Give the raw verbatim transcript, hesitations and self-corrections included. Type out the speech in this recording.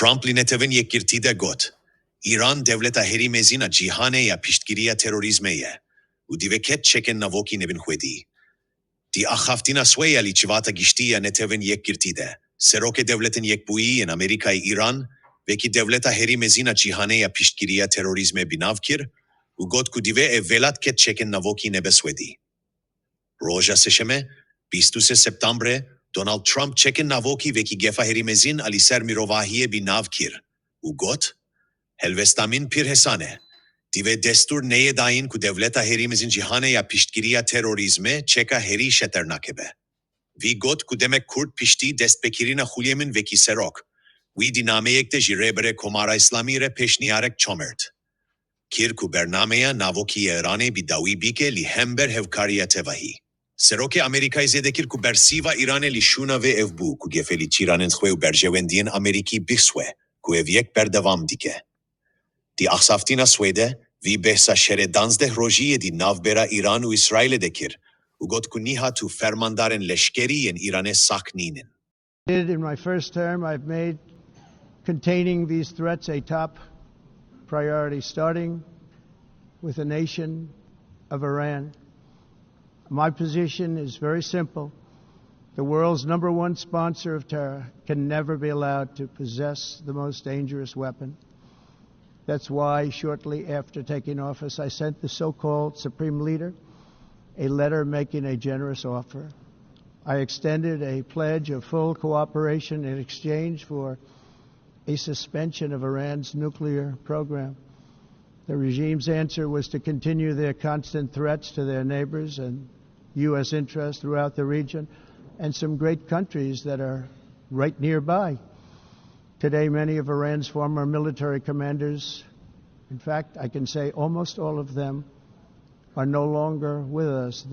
Trump li Netewên Yekgirtî de got, Îran dewleta herî mezin a cîhanê ya piştgiriya terorîzmê ye û divê ket çekên navokî nebin xwedî. Di axaftina swê ya li Civata Giştî ya Netewên Yekgirtî de, Serokê Dewletên Yekbûyî yên Amerîkayê Îran, vekî dewleta herî mezin a cîhanê ya piştgiriya terorîzmê bi nav kir û got ku divê ev welat ket çekên navokî nebe xwedî. Roja Sêşemê, bîst û sê Septembrê, Donald Trump çekên navokî vekî gefa herî mezin a li ser mirovahiyê bi nav kir û got, Helwesta min pir hesan e. Divê destûr neyê dayîn ku dewleta herî mezin cîhanê ya piştgiriya terorîzmê çeka herî xeternake be. Vî got ku demek kurt piştî destpêkirina xuliyê min vekî serok, wî di nameyek de ji Rêberê Komara Îslamî re pêşniyarek comert kir ku bernameya navokî ya Îranê bi dawî bike li hember hevkariya tevahî. Serokê Amerîkayê zêde kir ku bersiva Îranê li şûna vê ev bû ku gefê li cîranên xwe û berjewendiyên Amerîkî bixwe ku ev yek berdewam dike. Di axsaftina swê de, vî behsa şerê danzdeh rojî yê di navbera Îran û Îsraîlê de kir û got ku niha tu fermandarên leşkerî yên Îranê sax nînin. did in my first term, I've made containing these threats a top priority, starting with the nation of Iran. My position is very simple. The world's number one sponsor of terror can never be allowed to possess the most dangerous weapon. That's why, shortly after taking office, I sent the so called Supreme Leader a letter making a generous offer. I extended a pledge of full cooperation in exchange for a suspension of Iran's nuclear program. The regime's answer was to continue their constant threats to their neighbors and U S interests throughout the region and some great countries that are right nearby. Today, many of Iran's former military commanders, in fact, I can say almost all of them, are no longer with us.